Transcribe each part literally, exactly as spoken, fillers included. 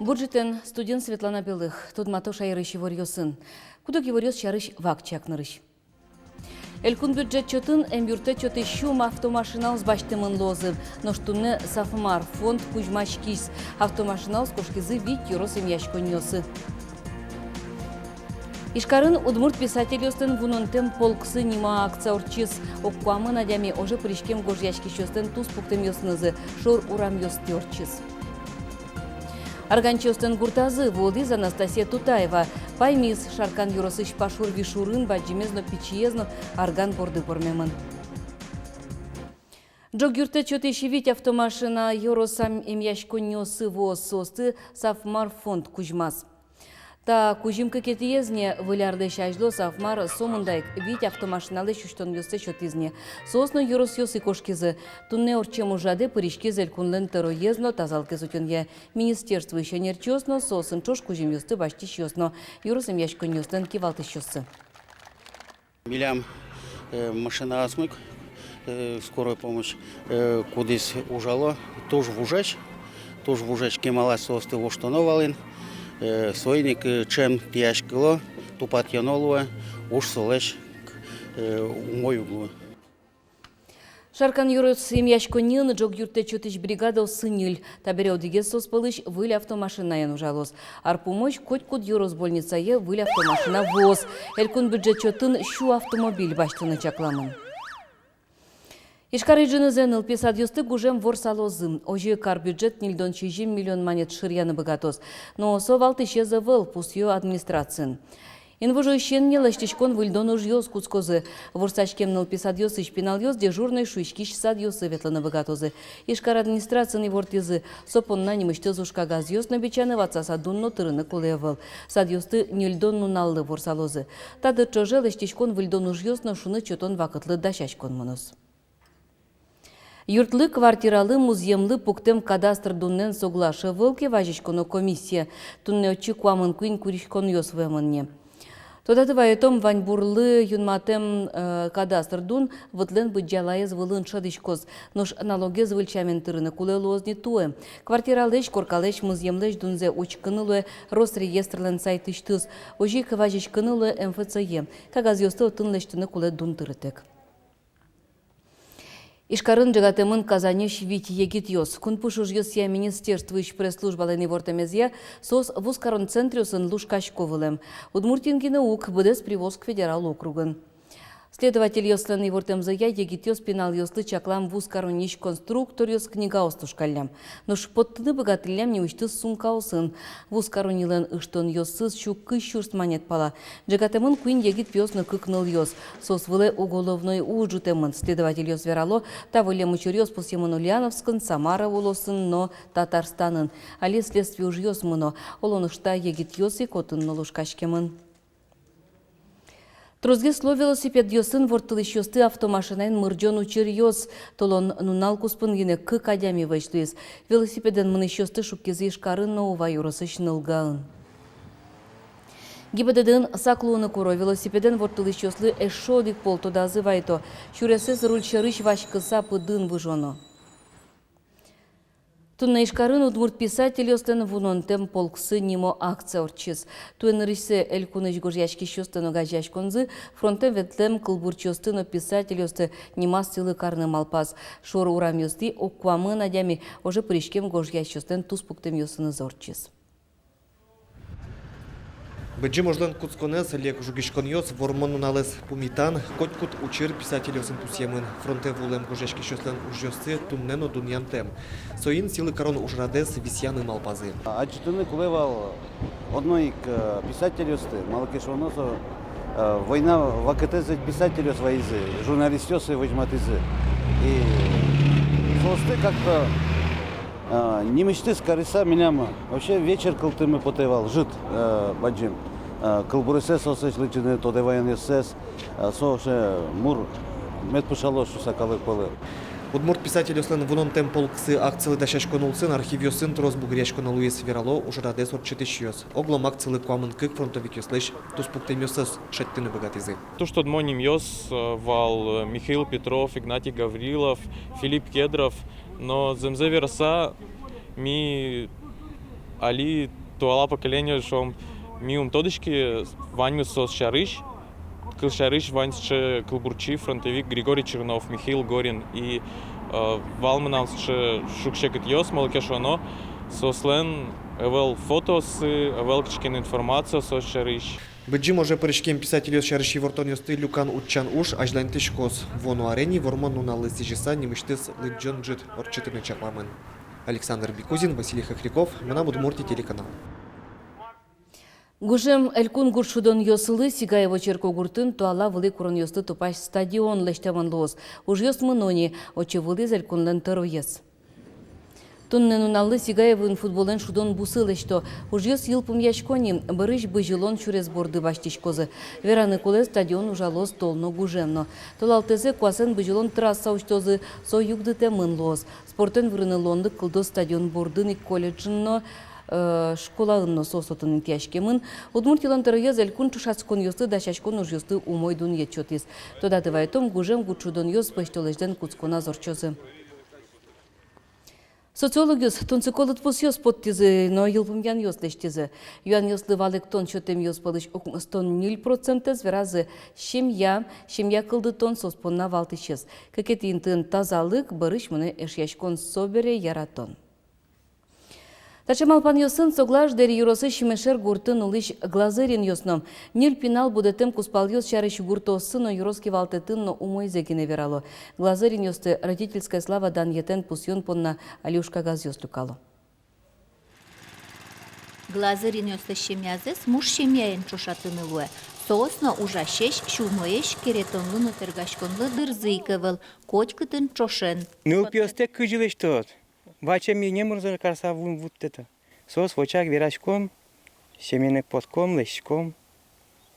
Бур ӝытэн! Студиын Светлана Белых. Тодмато шаерысь иворъёсын. Куд-ог иворъёс сярысь вакчияк нырысь. Элькун бюджет чотын эмъюрттэт сётӥсь сю автомашинаос басьтэмын луозы. Нош туннэ «Сафмар» фонд кузьмаськиз. Автомашинаос кошкизы вить ёрос эмъяськонниосы. Ижкарын удмурт писательёслэн вунонтэм полксы нимо акция ортчиз. Ог куамын адями оже пыриськем гожъяськисьёслэн туспуктэмъёсынызы шор урамъёстӥ ортчиз. Арганчиослэн гуртазы вуылӥз Анастасия Тутаева. Паймиз: Шаркан ёросысь Пашур-Вишурын бадӟымез но пичиез но арган борды пӧрмемын. Ӝог юрттэт сётӥсь вить автомашина ёрос эмъяськонниосы вуоз, соосты «Сафмар» фонд кузьмаз. Та кузьым кыкетӥез ни. Выль арлэсь азьло «Сафмар» сомында ик вить автомашиналэсь усьтонъёссэ сётӥз ни. Соос но ёросъёсы кошкизы. Туннэ ортчем ужрадэ пыриськиз элькунлэн тӧроез но тазалыкез утёнъя министерствоысь ӧнерчиос но, соосын ӵош кузьымъёсты басьтӥсьёс но, ёрос эмъяськонниослэн кивалтӥсьёссы. Милям, э, машинаосмы, э, скорой помощь, э, кудӥз ужало, туж вужесь, туж вужесь, кемалась соосты воштоно вал ини, э, соин ик, э, ӵем тӥяськыло, тупатъёно луэ, уж солэсь, э, умой уг луы. Шаркан ёрос эмъяськонниын ӝог юрттэт сётӥсь бригадаоссы ньыль. Табере одӥгез соос пӧлысь выль автомашинаен ужалоз. Ар пумозь котькуд ёрос больницае выль автомашина вуоз. Элькун бюджет чотын сю автомобиль басьтыны чакламын. Ижкарысь ӝынызэ нылпи садъёсты гужем ворсалозы. Озьы кар бюджет ньыльдон сизьым миллион манет шыръяны быгатоз. Но со валтӥсез ӧвӧл, пусъё администрациын. Инвожоысен ни лэсьтӥськон-выльдон ужъёс кутскозы. Ворсаськем нылпи садъёсысь пиналъёс дежурной шуиськись садъёсы ветлыны быгатозы. Ижкар администрациын ивортӥзы: со понна нимысьтыз ужкагазъёс но бичаны, ватсаса дун но тырыны кулэ ӧвӧл. Садъёсты ньыльдон нуналлы ворсалозы. Та дыр ӵоже лэсьтӥськон-выльдон ужъёс но шуныт сётон вакытлы дасяськон мыноз. Юртлы, квартиралы, музъемлы пуктэм кадастр дунэн соглаш ӧвӧл ке, вазиськоно комиссие. Туннэ отчы куамын куинь куриськонъёс вуэмын ни. Тодады вайытом: ваньбурлы юнматэм, э, кадастр дун вытлэн быдӟалаез вылын шӧдӥськоз. Нош налогез выль сямен тырыны кулэ луоз ни туэ. Квартиралэсь, коркалэсь, музъемлэсь дунзэ учкыны луэ Росреестрлэн сайтысьтыз. Озьы ик вазиськыны луэ МФЦ-е. Кагазъёсты отын лэсьтыны кулэ дун тырытэк. Ижкарын ӝегатэмын Казаньысь вить егитъёс. Кунпуш ужъёсъя министерствоысь пресс-службалэн ивортэмезъя, соос вузкарон центръёсын лушкасько вылэм. Удмуртиын гинэ уг, быдэс Приволжск федерал округын. Следовательёслэн ивортэмзыя, егитъёс пиналъёслы чаклам вузкаронниысь конструкторъёс, книгаос лушкаллям. Нош поттыны быгатӥллям нимысьтыз сумкаосын. Вузкароннилэн ыштонъёсыз сю кызь сюрс манет пала. Ӝегатэмын куинь егит пиос но кык нылъёс. Соос вылэ уголовной уж ӝутэмын. Следовательёс верало, та выллем учыръёс пусъемын Ульяновскын, Самара улосын но Татарстанын. Али следствие ужъёс мыно. Оло нош та егитъёс ик отын но лушкаськемын. Тросгес луо велосипедъёсын ворттылӥсьёсты автомашинаен мырӟон учыръёс. Толон нунал куспын гинэ кык адями вӧсь луиз. Велосипедэн мынӥсьёсты шуккизы Ижкарын но Ува ёросысь Нылгаын. ГИБДД-ын сак луыны куро: велосипедэн ворттылӥсьёслы эшшо одӥг пол тодазы вайто. Сюресэз руль сьӧрысь васькыса пыдын выжоно. Туннэ Ижкарын удмурт писательёслэн вунонтэм полксы нимо акция ортчиз. Туэ нырысьсэ элькунысь гожъяськисьёслэн огазеяськонзы фронтэ ветлэм кылбурчиосты но писательёсты нимаз сӥлы карыны малпаз. Шор урамъёстӥ ог куамын адями оже пыриськем гожъясьёслэн туспуктэмъёсынызы ортчиз. Быдӟым ожлэн кутсконэз, лек жугиськонъёс, Вормон нуналэз пумитан — котькуд учыр писательёсын пусъемын. Фронтэ вуылэм гожъяськисьёслэн ужъёссы туннэ но дунъянтэм. Соин сӥлы карон ужрадэз висъяны малпазы. Адӟытыны кулэ вал одно ик, э, писательёсты, малы ке шуоно, со, э, война вакытэз ведь писательёс вайизы, журналистъёс возьматӥзы. И соосты как-то А, нимысьтыз карыса, милям вообще вечер кылдытыны потэ вал, ӝыт, э, бадӟым. Э, кылбуръёссэс соослэсь лыдӟыны, тодэ ваёнъёссэс, э, со вообще мур мед пыӵалоз шуыса калык пӧлы. Удмурт писательёслэн вунонтэм полксы акциялы дасяськон улсын архивъёсын трос бугыръяськоно луиз, верало ужрадэз ортчытӥсьёс. Оглом акциялы куамын кык фронтовикъёслэсь туспуктэмъёссэс шедьтыны быгатӥзы. Туж тодмо нимъёс, э, вал, э, Михаил Петров, Игнатий Гаврилов, Филипп Кедров. Но зэмзэ вераса, ми Али туала поколение, шуом, ми ум тодӥське ваньмыз соос сярысь. Кылсярысь, вань сыӵе кылбурчи, фронтовик Григорий Чернов, Михаил Горин. И, э, вал мынам сыӵе шуг-секытъёс, малы ке шуоно, соослэн ӧвӧл фотооссы, ӧвӧл кыӵе ке но информация соос сярысь. Быдӟым оже пыриськем писательёс сярысь ивортонъёсты люкан-утчан уж азьланьтӥськоз. Вуоно аре ни Вормон нуналлы сӥзьыса нимысьтыз лыдӟон ӝыт ортчытыны чакламын. Александр Бекузин, Василий Хохряков, «Мынам Удмуртие» телеканал. Гужем элькун гурт шудонъёслы Сигаево черкогуртын туала вылӥ куронъёсты тупась стадион лэсьтэмын луоз. Ужъёс мыно ни, отчы вуылӥз элькунлэн тӧроез. Туннэ нуналлы Сигаевоын футболэн шудон бусы лэсьто. Ужъёс йылпумъясько ни, бӧрысь бызьылон сюрес борды басьтӥськозы. Вераны кулэ, стадион ужалоз тол но, гужем но. Толалтэ куасэн бызьылон трасса усьтозы, со югдытэмын луоз. Спортэн вырыны луонлык кылдоз стадион бордын ик колледжын но, э, школаын но, соос отын интыяськемын. Удмуртилэн тӧроез элькун ӵошатсконъёслы дасяськон ужъёсты умой дунъет сётӥз. Тодады вайытом, гужем гурт шудонъёс пӧсьтолэзьлэн кутсконаз ортчозы. Социологъёс тунсыко лыдпусъёс поттӥзы но йылпумъянъёс лэсьтӥзы. Юанъёслы валэктон сётэмъёс пӧлысь укмыстон ньыль процентэз веразы: семья, семья кылдытон соос понна валтӥсез. Кыкетӥ интыын тазалык, бӧрысь мынэ эшъяськон, собере яратон. Таӵе малпанъёсын соглаш Дэри ёросысь Мешер гуртын улӥсь Глазыринъёс но. Ньыль пинал будэтэм кузпалъёс сярысь гуртооссы но, ёрос кивалтэтын но умойзэ гинэ верало. Глазыринъёсты «Родительская слава» данъетэн пусъён понна али ужкагазъёс люкало. Глазыринъёслэсь семьязэс муш семьяен ӵошатыны луэ. Соос но ужасесь, сюлмоесь, керетонлы но тэргаськонлы дырзы ик ӧвӧл, котькытын ӵошен. Нылпиостэк кызьы лэсьтод? Ваче ми номырзэ карыса вуим вуттэ-то. Соос вочак вераськом, семьянэк потком, лэсьтӥськом.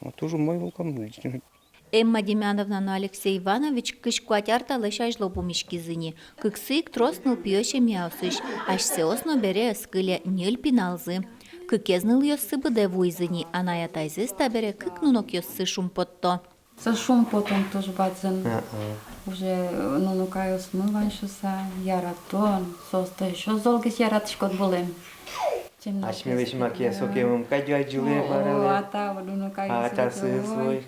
Вот, туж умой вуылӥськом. Эмма Демьяновна но Алексей Иванович кызь куать ар талэсь азьло пумиськизы ни. Кыксы ик трос нылпиё семьяосысь, асьсэос но бере ӧз кыле, ньыль пиналзы. Кыкез нылъёссы быдэ вуизы ни, анай-атайзэс табере кык нунокъёссы шумпотто. Со шумпотон туж бадӟым. А-а. Уже, э, нунокаосмы вань шуса, яратон, соосты ещё золгес яратӥськод вылэм. Асьмелэсь маке сокемын кадь адӟылэ. О, бара. А та вот нунокаос, а та вот сыӵе, ой.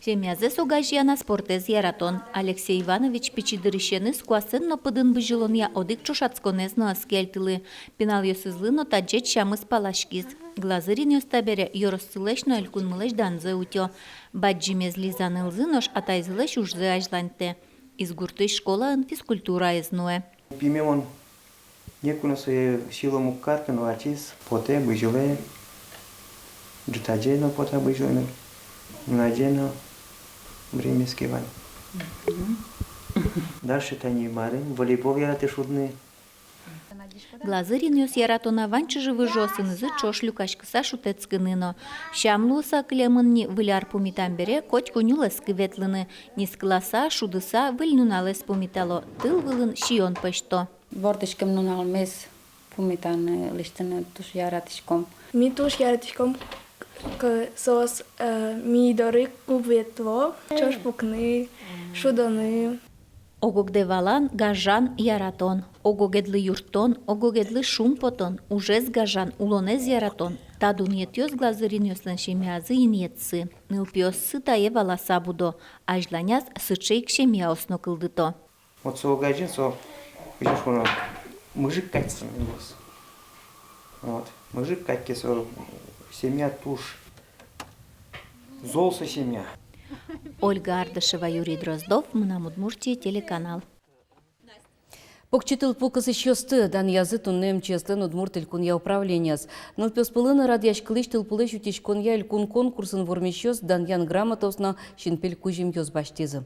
Семьязэс огазеяна спортэз яратон. Алексей Иванович пичи дырысеныз куасэн но пыдын бызьылонъя одӥг ӵошатсконэз но ӧз кельтылы. Пиналъёсызлы но та ӟеч сямыз паласькиз. Глазыринъёс табере ёроссылэсь но элькунмылэсь данзэ утё. Бадӟымез Лиза нылзы нош атайзылэсь ужзэ азьлантэ. Изгуртысь школаын физкультураез нуэ. Пиме мон некуно сое силом уг карты, но ачиз потэ, бызьылэ, ӝытазе но потэ, бызьылэ, нуназе но времяез ке вань. Мгм. Дальше тани марым, волейбол яратэ шудыны. Глазыринъёс яратоно вань чыжы-выжыосынызы ӵош люкаськыса шутэтскыны но. Сям луыса кылемын ни, выль ар пумитам бере котьку нюлэскы ветлыны. Нискыласа, шудыса, выль нуналэз пумитало, тыл вылын сиён пӧзьто. Вордӥськем нуналмес пумитаны, лэсьтыны туж яратӥськом. Ми туж яратӥськом, к-, соос, э, ми доры клуб ветло, ӵош пукыны, шудоны. Ог-огдэ валан, гажан, яратон, ог-огедлы юрттон, ог-огедлы шумпотон, ужез гажан, улонэз яратон — та дунъетъёс Глазыринъёслэн семьязы инъетсы. Нылпиоссы тае валаса будо, азьланяз сыӵе ик семьяос но кылдыто. Вот со огазьын со, кызьы шуоно, мыжык кадь со луоз. Вот. Мыжык кадь ке со, семья туж зол со семья. Ольга Ардашева, Юрий Дроздов, «Мынам Удмуртие» телеканал. Покчи тылпу кысӥсьёсты данъязы туннэ МЧС-лэн Удмурт Элькунъя управлениез. Нылпиос пӧлын радъяськылӥсь тылпулэсь утиськонъя элькун конкурсын вормисьёс данъян грамотаос но синпель кузьымъёс басьтӥзы.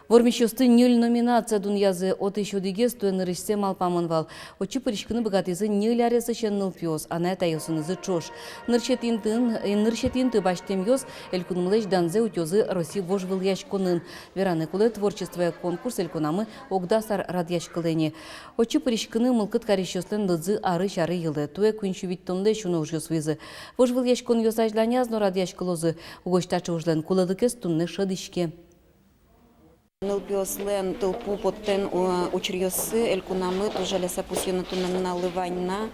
Вормисьёсты ньыль номинацие дунъязы, отысь одӥгез туэ нырысьсэ малпамын вал. Отчы пыриськыны быгатӥзы ньыль аресысен нылпиос, анай-атайёсынызы ӵош. Нырысетӥ интыын, э, нырысетӥ инты басьтэмъёс элькунмылэсь данзэ утёзы Росси вожвылъяськонын. Вераны кулэ, творчествоя конкурс элькунамы ог дас ар радъяськылэ ни. Отчы пыриськыны мылкыд карисьёслэн лыдзы арысь аре йылэ. Туэ куинь сю витьтонлэсь уно ужъёс вуизы. Вожвылъяськонъёс азьланяз но радъяськылозы. Угось таӵе ужлэн кулэлыкез туннэ шӧдӥське. Нылпиослэн тылпу поттэн, э, учыръёссы элькунамы, туж жаляса пусъёно, туннэ нуналлы вань на.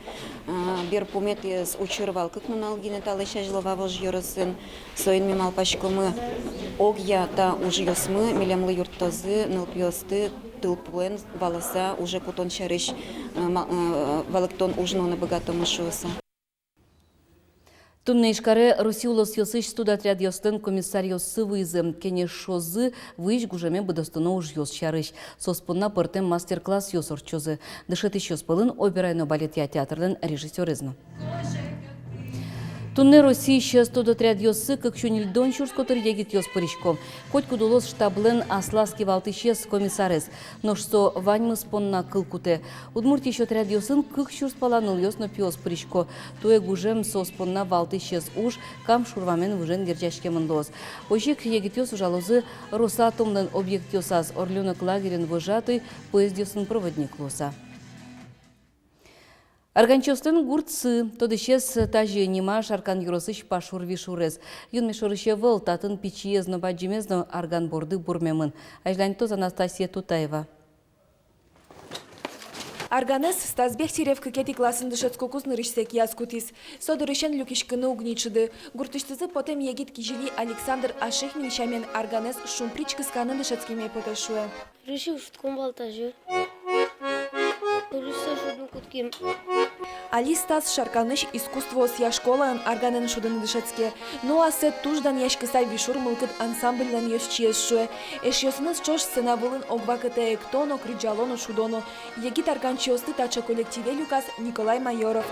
Э, берпуметӥез учыр вал кык нунал гинэ, талэсь азьло Вавож ёросын. Соин ми малпаськомы, огъя та ужъёсмы милемлы юрттозы нылпиосты тылпуэн валаса уже кутон сярысь, э, ма-, э, валэктон уж нуыны быгатомы шуыса. Туннэ Ижкаре Россия улосъёсысь студотрядъёслэн комиссаръёссы вуизы. Кенешозы вуись гужеме быдэстоно ужъёс сярысь. Соос понна пӧртэм мастер-классъёс ортчозы. Дышетӥсьёс пӧлын операя но балетъя театрлэн режиссёрез но. Туннэ Россиысь студотрядъёсы кык сю ньыльдон сюрс котыр егитъёс пырисько. Котькуд улос штаблэн аслаз кивалтӥсез, комиссарез. Нош со ваньмыз понна кыл кутэ. Удмуртиысь отрядъёсын кык сюрс пала нылъёс но пиос пырисько. Туэ гужем соос понна валтӥсез уж Кам шурвамен выжен герӟаськемын луоз. Озьы ик егитъёс ужалозы Росатомлэн объектъёсаз, Орлёнок лагерен вожатый, поездъёсын проводник луыса. Арганчиослэн гуртсы. Тодӥсез тазьы нима Шаркан ёросысь Пашур Вишурез. Юнме шорысь ӧвӧл, татын пичиез но, бадӟымез но арган борды бурмемын. Азьланьтоз Анастасия Тутаева. Арганэз Стас Бехтерев кыкетӥ классын дышетскыкуз нырысьсэ кияз кутӥз. Со дырысен люкиськыны уг ни чиды. Гуртысьтызы потэм егит кизили Александр Ашихмин сямен арганэз шумприч кысканы дышетскеме потэ, шуэ. Нырысь шудком вал тазьы. Нырысь со шудыны кутским. Али Стас Шарканысь искусствоосъя школаын арганэн шудыны дышетске. Но ассэ туж данъяськыса Вишур мылкыд ансамбльлэн ёзчиез, шуэ. Эшъёсыныз ӵош сцена вылын ог вакытэ эктоно, кырӟалоно, шудоно. Егит арганчиосты таӵе коллективе люказ Николай Майоров.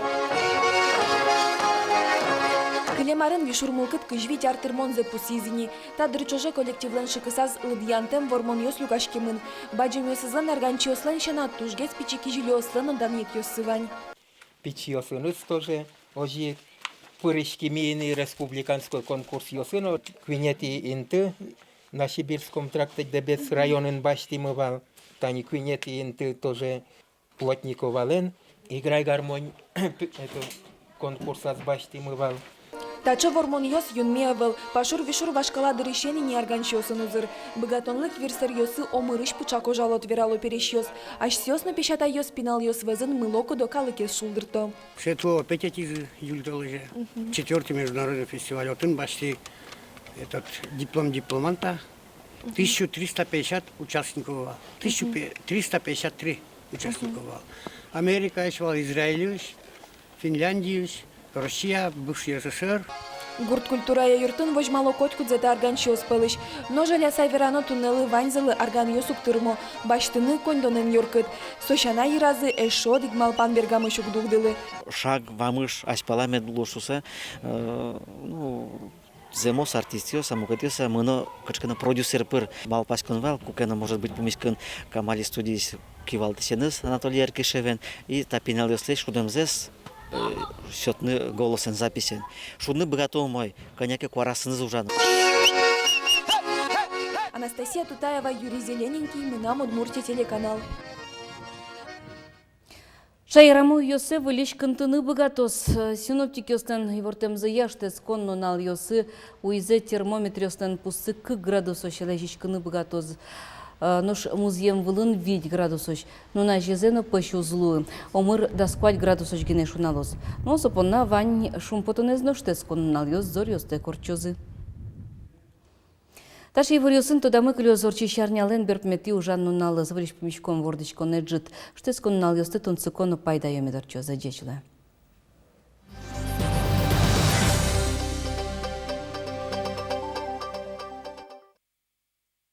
Кылем арын Вишур мылкыд кызь вить ар тырмонзэ пусйиз ини. Та дыр ӵоже коллективлэн шыкысаз лыдъянтэм вормонъёс люкаськемын. Бадӟымъёсызлэн, арганчиослэн сяна, тужгес пичи кизилиослэн но данъетъёссы вань. Пичиосыныз тоже озьы ик пыриськимы ини республиканской конкурсъёсы но. Куинетӥ инты Новосибирском тракте Дэбес районын басьтӥмы вал, тани куинетӥ инты тоже Плотниковалэн «Играй, гармонь», это, конкурсаз басьтӥмы вал. Таӵе вормонъёс юнме ӧвӧл, Пашур Вишур вашкала дырысен ини арганчиосын узыр. Быгатонлык вирсэръёсы омырысь пыӵа кожалод, верало пересьёс. Асьсэос но песятайёс пиналъёс вӧзын мылокыдо калыкез шулдырто. Светло пететизы июль толэзе. Мгм. Четвёртый международный фестиваль. Отын басьтӥ этот диплом дипломанта. Мгм. Тысячу триста пятьдесят участников вал. Тысячу триста пятьдесят три участников вал. Америкаысь вал, Израильысь, Финляндиысь, Россия, бывший СССР. Гурт культурая юртын возьмало котькудзэ та арганчиос пӧлысь. Но жаляса верано, туннэлы ваньзылы арганъёс уг тырмо, басьтыны коньдонэн ёркыт. Со сяна, йыразы эшшо одӥг малпан бергамысь уг дугдылы. Шаг, вамыш азьпала мед луоз шуыса, э, ну, зэмос артистъёс-а, мукетъёс-а, мыно кыӵе ке но продюсер пыр. Малпаськон вал, куке но, может быть, пумиськыны Камали студиысь кивалтӥсеныз Анатолий Еркишевен, и та пиналъёслэсь шудэмзэс, э, сётыны голосэн записен. Шудыны быгато умой, кӧня ке куарасыныз ужано. Анастасия Тутаева, Юрий Зелененький, «Мынам Удмуртие» телеканал. Шаерамы уйёссэ выльысь кынтыны быгатоз. Синоптикъёслэн ивортэмзыя, шутэтскон нуналъёсы уйзэ термометръёслэн пуссы кык градусозь лэзиськыны быгатоз. Нош музъем вылын вить градусозь. Нуназе но пӧсь уз луы. Омыр дас куать градусозь гинэ шуналоз. Но со понна вань шумпотонэз но: шутэтскон нуналъёс зоръёстэк ортчозы. Таӵе иворъёсын тодамы кылёз ортчись арнялэн берпуметӥ ужан нуналыз. Выльысь пумиськон, вордӥськон ӧжыт. Шутэтскон нуналъёсты тунсыко но пайдаё мед ортчозы. Ӟеч луэ.